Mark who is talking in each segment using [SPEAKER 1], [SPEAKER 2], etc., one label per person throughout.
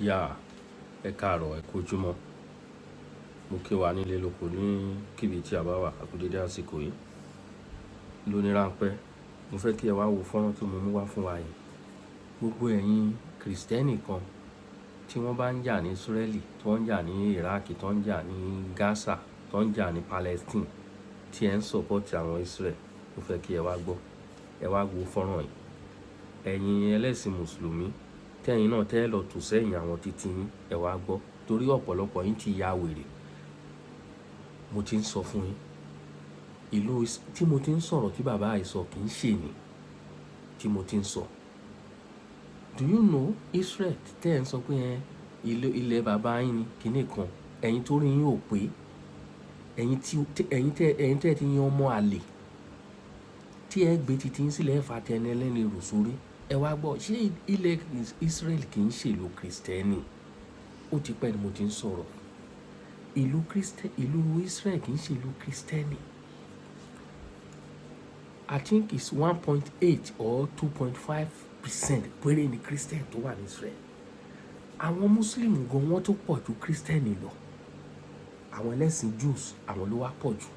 [SPEAKER 1] Yà, ẹ káàárọ̀, ẹ kú ojúmọ́. Mo kí wa nílé lóko ní kíbi tí a bá wà, a kú dédé àsìkò yìí. Lóní ránpẹ́, mo fẹ́ kí ẹ wá wo fọ́nrán tí mo mú wá fún wa yìí. Gbogbo ẹ̀yin Krìstẹ́nì kan tí wọ́n bá ń jà ní Israeli, tí wọ́n ń jà ní Iraq, tí wọ́n ń jà ní Gaza, tí wọ́n ń jà ní Palestine, tí ẹ ń support àwọn Israel, mo fẹ́ kí ẹ wá gbọ́. Ẹ wá wo fọ́nrán yìí. Ẹ̀yin ẹlẹ́sìn Mùsùlùmí, tẹ́yin náà tẹ́ lọ tò sẹ́yìn àwọn titi yín, ẹ wá gbọ́. Torí ọ̀pọ̀lọpọ̀ yín ti ya wèrè. Mo ti ń sọ fún yín. Ìlú tí mo ti ń sọ̀rọ̀ tí bàbá yìí sọ kì í ṣe ní tí mo ti ń sọ. Do you know Israel tẹ́ ẹ̀ ń sọ pé ẹ ilẹ̀ bàbá yín ni kíní kan, ẹ̀yin tó rí yín ò pé, ẹ̀yin tí ẹ̀yin tẹ́ ti yan ọmọ àlè tí ẹ gbé titi yín sílẹ̀, ẹ fà tẹni ẹlẹ́ni rò sórí. Ẹ wá gbọ́, ṣé ilẹ̀ Israel kì í ṣe ìlú Krìstẹ́nì? Ó ti pẹ́ ni mo ti ń sọ̀rọ̀. Ìlú Israel kì í ṣe ìlú Krìstẹ́nì. I think it's 1.8 or 2.5% péré ni Christian tó wà ní Israel. Àwọn Muslim gan wọ́n tó pọ̀ ju Christian lọ. Àwọn ẹlẹ́sìn Jews, àwọn ló wá pọ̀ jù.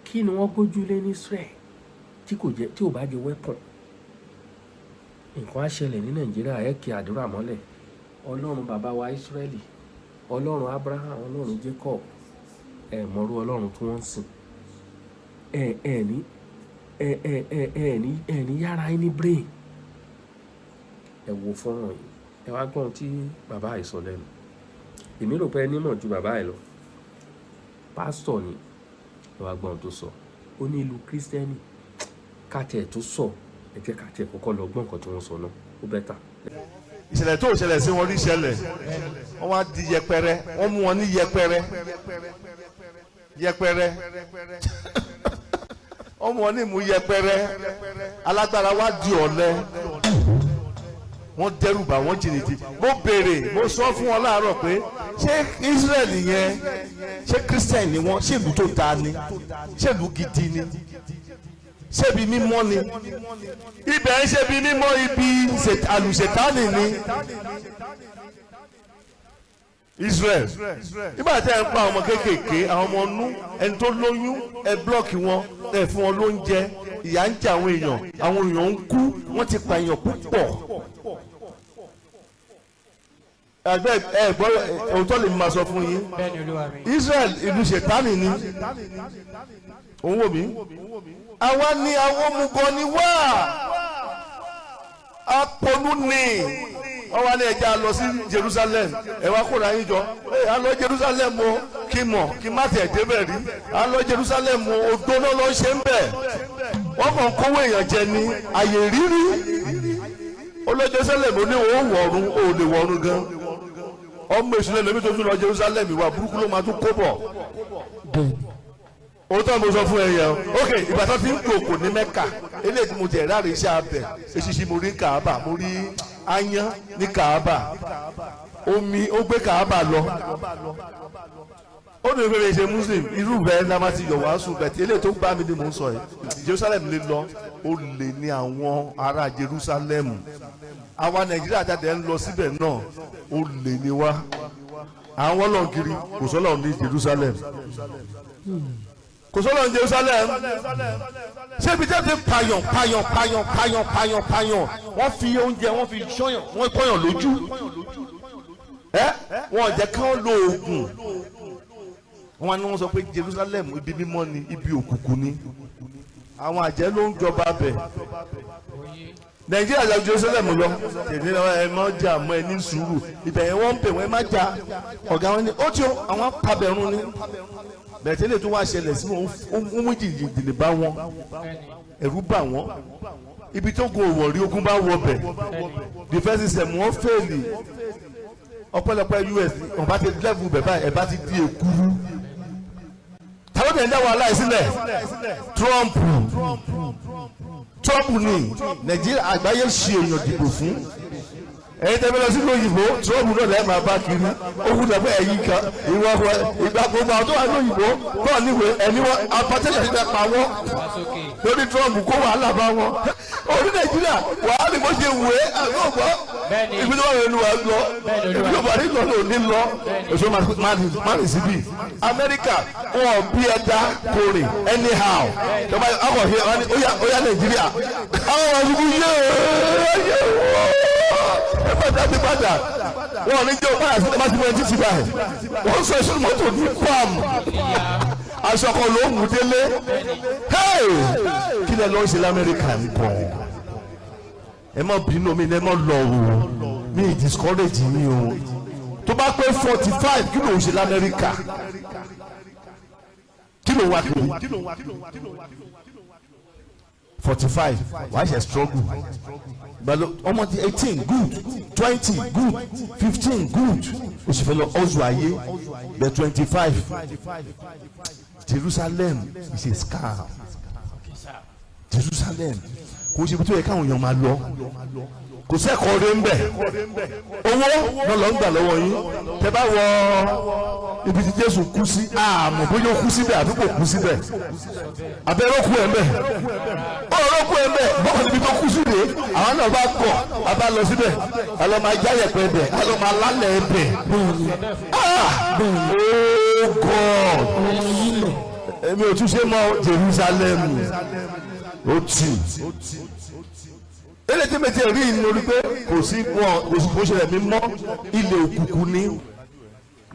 [SPEAKER 1] Kí ni wọ́n gbójúlé ní Israel tí kò jẹ́ tí ò bá jẹ́ weapon? Nǹkan á ṣẹlẹ̀ ní Nàìjíríà, ẹ kí àdúrà mọ́lẹ̀. Ọlọ́run bàbá wa Israeli, Ọlọ́run Abraham, Ọlọ́run Jacob, ẹ mọ̀rú Ọlọ́run tí wọ́n ń sìn. Ẹ ẹ ní ẹ ẹ ẹ ẹ ní ẹ ní yára yín ní brain. Ẹ wo fọ́nrán yìí, ẹ wá gbọ́n tí bàbá yìí sọ lẹ́nu. Èmi rò pé ẹ nímọ̀ ju bàbá yìí lọ. Pásítọ̀ ni. Ẹ wá gbọ́n tó sọ. Ó ní ìlú Kristẹni ká tiẹ̀ tó sọ, ẹ jẹ́ ká tiẹ̀ kọ́kọ́ lọ gbọ́ nǹkan tí wọ́n sọ náà, ó better.
[SPEAKER 2] Ìṣẹ̀lẹ̀ tó ṣẹlẹ̀ sí wọn rí ṣẹlẹ̀, wọ́n wá di yẹpẹrẹ, wọ́n mú wọn ní yẹpẹrẹ yẹpẹrẹ, wọ́n mú wọn ní ìmú yẹpẹrẹ. Alágbára wá di ọ̀lẹ, wọ́n dẹ́rù bà wọ́n jìnnìjì. Mo béèrè, mo sọ fún wọn láàárọ̀ pé ṣé Israel yẹn, ṣé Christian ni wọ́n? Ṣé ìlú tó dáa ni? Ṣé ìlú gidi ni? Ṣé ibi mímọ́ ni ibẹ̀? Ń ṣe ibi mímọ́, ibi àlùṣètánì ni Israel. Nígbà tí ẹ ń pa àwọn ọmọ kéékèèké, àwọn ọmọ nú ẹni tó lóyún, ẹ block wọn, ẹ fún wọn lóúnjẹ, ìyà ń jẹ àwọn èèyàn, àwọn èèyàn ń kú, wọ́n ti pa èèyàn púpọ̀. Ẹgbẹ́ ẹ gbọ́, òótọ́ lèmi máa sọ fún yín.
[SPEAKER 3] Bẹ́ẹ̀ni, olúwa mi.
[SPEAKER 2] Israel, ìlú ṣètánì ni. Òun wò mí, àwa ni àwọn òmùgọ̀ ni wá, apolú ni wọ́n wá ní ẹja lọ sí Jerusalem. Ẹ wá kóra yín jọ, ẹ à lọ Jerusalem o, kí mọ̀ kí má tẹ̀ débẹ̀ rí. À lọ Jerusalem o, odó náà lọ ṣe ń bẹ̀, wọ́n kàn kówó èèyàn jẹ ní àyè rírí. Ó lọ Jerusalem, ó ní òun wọ̀ọ̀run, ó lè wọ̀ọ̀run gan. Ọmọ èṣù lẹ́nu mi tó tún lọ Jerusalem, ìwà burúkú ló máa tún kó bọ̀. Òótọ́ mo sọ fún ẹ yẹn o. Ok, ìgbà tó ti ń kó ní Mẹ́kà, eléyìí tí mo tẹ̀ ráre iṣẹ́ abẹ eṣiṣi, mo rí Kàábà, mo rí aáyán ní Kàábà, omi ó gbé Kàábà lọ. Ó ní ìfẹ́ ṣe Muslim, irú bẹ́ẹ̀ ní a máa ti yọ̀ wàásù bẹ́ẹ̀ tí eléyìí tó gbá mi ni mò ń sọ yìí. Jerusalem lè lọ, ó lè ní àwọn ará Jerusalem. Àwa Nàìjíríà jáde ń lọ síbẹ̀ náà, ó lè ní wá àwọn ọlọ́ọ̀giri. Kò sọ́lọ́ ní Jerusalem, kò sọ́lọ́ ní Jerusalem. Ṣé ibi tẹ́ ti pààyàn pààyàn pààyàn pààyàn pààyàn pààyàn, wọ́n fi oúnjẹ, wọ́n fi ṣọ́yàn, wọ́n kọ́yàn lójú ẹ, wọ́n jẹ́ kí wọ́n lo oògùn wọn ni. Wọ́n sọ pé Jerusalem, ibi mímọ́ ni, ibi òkùnkùn ni, àwọn àjẹ́ ló ń jọba bẹ̀. Nàìjíríà jẹ́ Jerusalem lọ. Tèmi ẹ má jà mọ́, ẹ ní sùúrù. Ibẹ̀ yẹn wọ́n ń pè wọ́n, ẹ má jà. Ọ̀gá wọn ni ó ti àwọn apabẹ̀rún ni bẹ̀tẹ́lẹ̀ tó wá ṣẹlẹ̀ sí wọn, ó mú jìnnìjìnnì bá wọn, ẹ̀rù bà wọ́n. Ibi tó gun òwò rí, ogun bá wọ bẹ̀, defence system wọ́n fail. Ọpẹ́lọpẹ́ US, wọ́n bá ti level bẹ̀ báyìí, ẹ̀ bá ti di èkuru. Tàbí ẹ̀ ń dá wàhálà yìí sílẹ̀? Trump, Trump ní Nàìjíríà, àgbáyé ṣe èèyàn dìbò fún. Ẹ̀yin tẹ́lẹ̀ lọ sínú òyìnbó, Trump náà lẹ́ẹ̀ máa bá kiri. Ó kú dàbẹ́ ẹ̀yìn kan ìwọ ìgbà gbogbo àwọn tó wà ní òyìnbó náà níwèé ẹni wọn apatẹ́sẹ̀ ti fẹ́ pa wọ́n lórí Trump kó wàhálà bá wọn. Orí Nàìjíríà wàhálà ni mo ṣe wé àbí ògbọ́ ibi tó wà lórí wa lọ, ibi tó wà ní lọ lò ní lọ. Èso má rìn síbí. Amẹ́ríkà wọn bí ẹja kò rìn anyhow. Tọ́ba akọ̀ ṣe wọn ni ó yá Nàìjíríà àwọn ọmọ àgùkù yé yé ẹ padà ti padà wọn ní jẹ́ òpáyà sí ẹ̀ma ti mọ ẹtí ti báyìí. Wọ́n sọ ìṣúná mọ́tò ní pam aṣọ kan ló mú délé. Kí lẹ lọ́ọ́ ṣe l'Amẹ́ríkà ń bọ̀? Ẹ má bínú mi, ẹ má lọ o, mi discourage yín o. Tó bá pé 45, kí ló ń ṣe l'Amẹ́ríkà? Kí ló ń wá kiri? 45 wàá ṣe struggle. Gbàlọ ọmọ ti 18, good, 20, good, 15, good. O sì fẹ́ lọ ọ̀zù ayé bẹ 25. Jerusalem is a scam. Jerusalem kò ṣe ibi tó yẹ káwọn èèyàn máa lọ. Kò sẹ́kọ̀ọ́ rẹ̀ ń bẹ̀. Owó náà lọ ń gbà lọ́wọ́ yín. Tẹ bá wọ ibi tí Jésù kú sí, àmọ́ bóyá ó kú síbẹ̀ àbí kò kú síbẹ̀, abẹ́rẹ́ kú ẹ̀ ń bẹ̀, ọ̀rọ̀ kú ẹ̀ ń bẹ̀. Bọ́kàn níbi tó kú sí rèé. Àwọn náà bá kọ̀, a bá lọ síbẹ̀, a lọ máa jáyẹ̀pẹ̀ bẹ̀, a lọ máa lálẹ̀ bẹ̀. Ah, oh God, èmi ò tún ṣe mọ́ Jerusalem. Ó tì eléyìí tí mi ti rí inú rí pé kò sí wọn, kò sí kò ṣẹlẹ̀ mi mọ́ ilé òkùnkùn ni.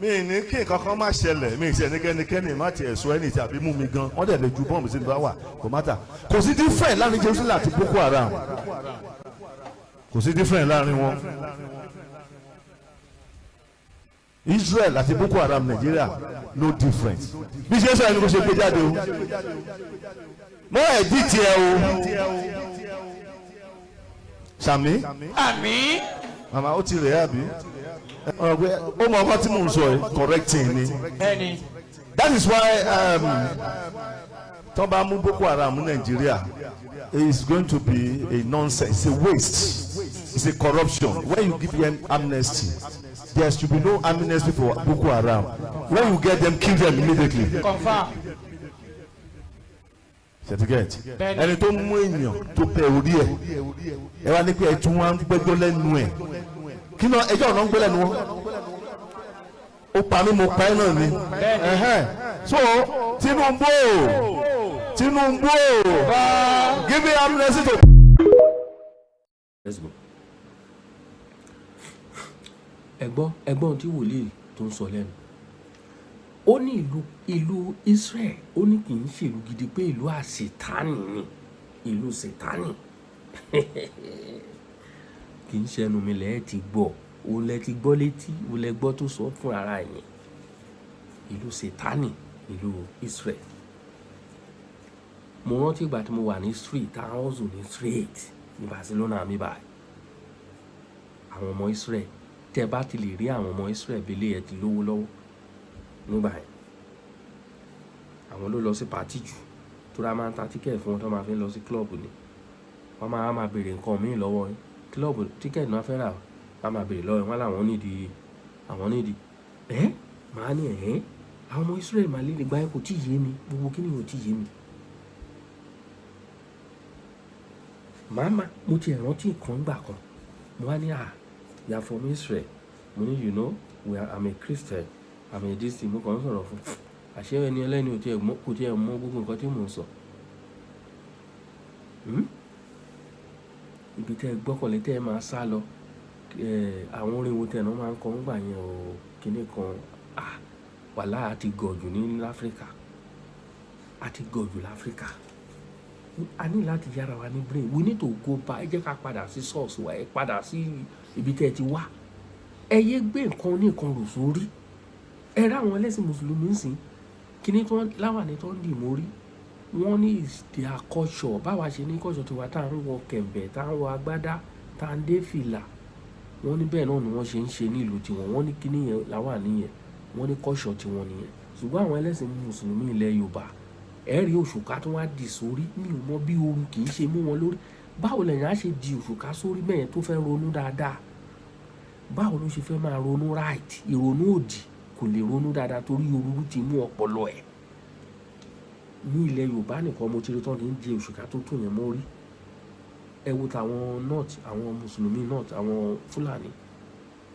[SPEAKER 2] Mi ní kí nǹkan kan má ṣẹlẹ̀, mi ṣe ní kẹ́nikẹ́ni má tiẹ̀ sọ ẹni tí àbí mú mi gan. Wọ́n dẹ̀ lè ju bọ́ọ̀mù sí ní bá wà, kò má ta. Kò sí different láàrin Jerusalem àti Boko Haram. Kò sí different láàrin wọn. Israel àti Boko Haram Nigeria, no difference. Bí ṣe sọ ẹni kò ṣe gbé jáde o, mọ ẹ̀dí tiẹ̀ o, sàmì.
[SPEAKER 3] Àmín.
[SPEAKER 2] Màmá ó ti rẹ̀ àbí ọ̀rọ̀ pé ó mọ ọkọ tí mò ń sọ yìí, correcting ni.
[SPEAKER 3] Bẹ́ẹ̀ni.
[SPEAKER 2] That is why tó bá mú Boko Haram ní Nàìjíríà, it's going to be a nonsense, it's a waste, it's a corruption. When you give them amnesty, there should be no amnesty for Boko Haram. When you get them, kill them immediately.
[SPEAKER 3] Confirm.
[SPEAKER 2] Certificate.
[SPEAKER 3] Bẹ́ẹ̀ni.
[SPEAKER 2] Ẹni tó mú èèyàn tó bẹ orí ẹ, ẹ wá ní pé ẹ tún wá ń gbẹ́jọ́ lẹ́nu ẹ. Kí náà ẹjọ́ ọ̀nà ń gbé lẹ́nu wọn? Ó pa mí, mo pa ẹ́ náà ni. Ẹ̀hẹ́n. So Tinubu o, Tinubu o, give me amnesty to.
[SPEAKER 1] Let's go. Ẹ gbọ́, ẹ gbọ́ ohun tí wòlíì tó ń sọ lẹ́nu. Ó ní ìlú Israel, ó ní kì í ṣe ìlú gidi, pé ìlú àṣetánì ni, ìlú ṣètánì. Kì í ṣẹnu mi lẹ́ẹ̀ ti gbọ́, òun lẹ ti gbọ́ létí, òun lẹ gbọ́ tó sọ fún ara yẹn. Ìlú ṣètánì, ìlú Israel. Mo rántí ìgbà tí mo wà ní street, táwọn hustle ní street ní Barcelona mi báyìí. Àwọn ọmọ Israel, tẹ́ bá ti lè rí àwọn ọmọ Israel bílé, ẹ ti lówó lọ́wọ́ nígbà yẹn. Àwọn ló lọ sí party jù, torí a máa ń ta ticket fún wọn tó máa fi ń lọ sí club ni. Wọ́n máa béèrè nǹkan míì lọ́wọ́ yín. Club ticket náà fẹ́ rà, wọ́n máa béèrè lọ́wọ́ yín, wọ́n làwọn nídìí, àwọn nídìí. Ẹ́, màá ní ẹ̀, àwọn ọmọ Israel máa lé nígbà yẹn. Kò tí ì yé mi, gbogbo kíni ò tí ì yé mi. Màmá, mo ti rántí nǹkan gbà kan. Mo wá ní, "À, you are from Israel." Mo ní, "You know, we are, I'm a Christian. I'm a this thing." Mo kàn ń sọ̀rọ̀ fún. Àṣé ẹni ẹlẹ́ni ò tí ẹ̀ mọ̀, kò tí ẹ̀ mọ̀ gbogbo nǹkan tí mò ń sọ. Ibi tí ẹ gbọ́kànlé tí ẹ máa sá lọ. Àwọn orin wo tí ẹ náà máa ń kọ nígbà yẹn o, kíni kan. Ah, wàhálà a ti gọ̀ jù ní Áfríkà. A ti gọ̀ jù l'Áfríkà. A ní láti yára wa ní brain. We need to go back. Ẹ jẹ́ ká padà sí source wa. Ẹ padà sí ibi tí ẹ ti wá. Ẹ yé gbé nǹkan oníkan rò sórí. Ẹ rí àwọn ẹlẹ́sìn Mùsùlùmí ń sìn. Kíni tó láwàní tó ń dì mórí. Wọ́n ní is their culture. Báwa ṣe ní culture tiwa tá ń wọ kẹ̀m̀bẹ̀, tá ń wọ agbádá, tá ń dé fìlà. Wọ́n ní bẹ́ẹ̀ náà ni wọ́n ṣe ń ṣe ní ìlú tiwọn. Wọ́n ní kíni yẹn láwàní yẹn. Wọ́n ní culture tiwọn nìyẹn. Ṣùgbọ́n àwọn ẹlẹ́sìn Mùsùlùmí ilẹ̀ Yorùbá, ẹ rí òṣùká tó wá dì sórí. Mi ò mọ̀ bí ooru kì í ṣe mú wọn lórí. Báwo lẹ̀yin á ṣe di òṣùká sórí bẹ́ẹ̀ tó fẹ́ ronú dáadáa? Báwo ló ṣe fẹ́ máa ronú right? Ìrònú òdì, kò lè ronú dáadáa torí òrúurú ti mú ọpọlọ ẹ̀. Ní ilẹ̀ Yorùbá nìkan mo ti rí tán kì í di òṣùká tó tó yẹn mọ́ rí. Ẹ wo tàwọn North, àwọn Mùsùlùmí North, àwọn Fúlàní,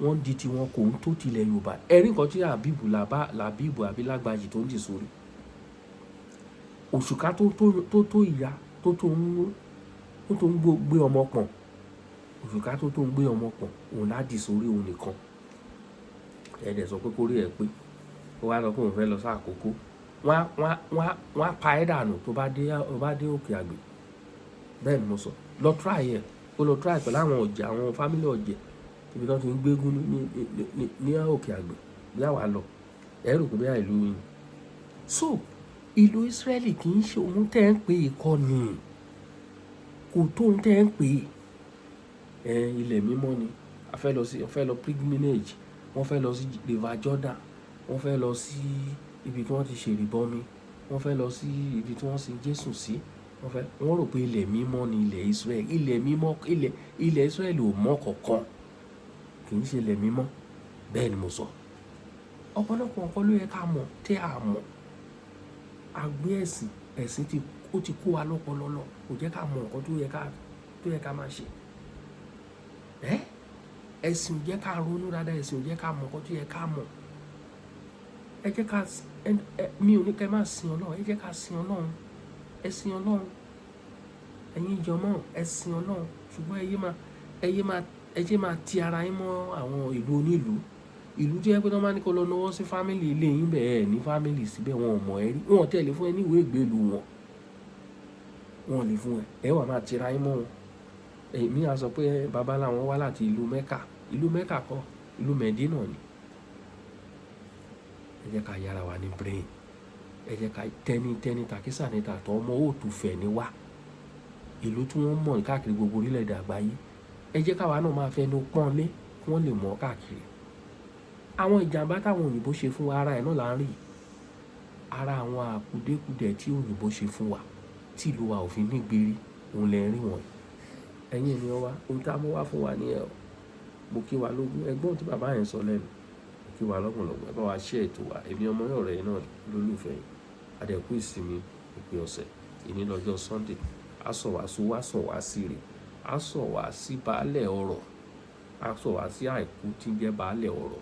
[SPEAKER 1] wọ́n di tiwọn kò ń tó tilẹ̀ Yorùbá. Ẹ rí nǹkan tí Àbíbù làbá làbíbù àbí Lágbàjì tó ń dì sórí òṣùká tó tó tó tó ìyá tó tó ń gbé ọmọ pọ̀n, òṣùká tó tó ń gbé ọmọ pọ̀n, òun á dì sórí òun nìkan. Ẹ dẹ̀ sọ pé kórí ẹ pé ó wá lọ pé òun fẹ́ lọ sí Àkókó. Wọ́n á pa ẹ́ dànù tó bá dé Òkè Àgbè. Bẹ́ẹ̀ ni mo sọ. Lọ try ẹ̀, ó lọ try pẹ̀lú àwọn ọ̀jẹ̀, àwọn family ọ̀jẹ̀, ibi tí wọ́n ti ń gbégún ní Òkè Àgbè bí àwa lọ. Ẹ rò pé bí ìlú yìí. So ìlú Israeli kì í ṣe ohun tẹ́ ń pè é kọ́ ni, kò tó ohun tẹ́ ń pè é. Ilẹ̀ mímọ́ ni a fẹ́ lọ sí, a fẹ́ lọ pilgrimage, wọ́n fẹ́ lọ sí River Jordan, wọ́n fẹ́ lọ sí ibi tí wọ́n ti ṣe ìrìbọmi, wọ́n fẹ́ lọ sí ibi tí wọ́n sin Jésù sí. Wọ́n rò pé ilẹ̀ mímọ́ ni ilẹ̀ Israel. Ilẹ̀ mímọ́, ilẹ̀ Israel ò mọ́ kankan, kì í ṣe ilẹ̀ mímọ́. Bẹ́ẹ̀ ni mo sọ. Ọ̀pọ̀lọpọ̀ nǹkan ló yẹ ká mọ̀ tí a mọ̀. Àgbé ẹ̀sìn, ẹ̀sìn tí ó ti kó wa lọ́pọlọ lọ, kò jẹ́ ká mọ̀ nǹkan tó yẹ ká máa ṣe. Ẹ́, ẹ̀sìn ò jẹ́ ká ronú dáadáa, ẹ̀sìn ò jẹ́ ká mọ̀ nǹkan tó yẹ ká mọ̀. Ẹ jẹ́ ká ẹ, mi ò ní kí ẹ má sin Ọlọ́run, ẹ jẹ́ ká sin Ọlọ́run. Ẹ sin Ọlọ́run. Ẹ̀yin jọmọ́, ẹ sin Ọlọ́run. Ṣùgbọ́n ẹ yé máa ti ara yín mọ́ àwọn ìlú onílùú. Ìlú tí ẹ pé tí wọ́n bá ní kó lọ náwó sí family ilé yín bẹ́ẹ̀ ní family síbẹ̀, wọn ò mọ̀ ẹ́ rí. Wọn ò tẹ̀lé fún ẹ ní ìwé ìgbélú wọn. Wọn ò lè fún ẹ. Ẹ wà máa tira yín mọ́ wọn. Èmi á sọ pé bàbá ńlá wọn wá láti ìlú Mecca. Ìlú Mecca kọ́, ìlú Medina ni. Ẹ jẹ́ ká yára wa ní brain. Ẹ jẹ́ ká tẹ́ni tẹ́ni tàkísà ní tàtọ̀, ọmọ òòtù fẹ̀ ní wá. Ìlú tí wọ́n mọ̀ káàkiri gbogbo orílẹ̀-èdè àgbáyé. Ẹ jẹ́ ká wa náà máa fẹnu pọ́n lé kí wọ́n lè mọ̀ káàkiri. Àwọn ìjàmbá táwọn òyìnbó ṣe fún wa, ara ẹ̀ náà là ń rí. Ara àwọn àkudékudẹ̀ tí òyìnbó ṣe fún wa tí ìlú wa ò fi ní gbérí, òun lè rí wọ̀nyí. Ẹ̀yin ènìyàn wa, ohun tí a mú wá fún wa ní ẹ o. Mo kí wa lógún. Ẹ gbọ́ ohun tí bàbá yẹn sọ lẹ́nu. Mo kí wa lọ́pọ̀lọpọ̀. Ẹ bá wa share ètò wa. Èmi ọmọ yín, ọ̀rẹ́ yín náà lólùfẹ́ yín. A dẹ̀ kú ìsinmi òpin ọ̀sẹ̀. Èní lọ́jọ́ Sunday. A sọ wá sí, wá sọ wá sí ire. A sọ wá sí baálẹ̀ ọrọ̀. A sọ wá sí àìkú tí ń jẹ́ baálẹ̀ ọrọ̀.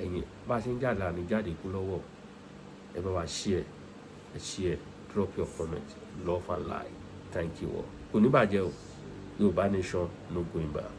[SPEAKER 1] Ẹ̀yin bá ṣe ń jáde àní jáde kú lọ́wọ́. Ẹ bá wa share, ẹ share, drop your comment, love and like. Thank you all. Kò ní bàjẹ́ o. Yorùbá nation, no going back.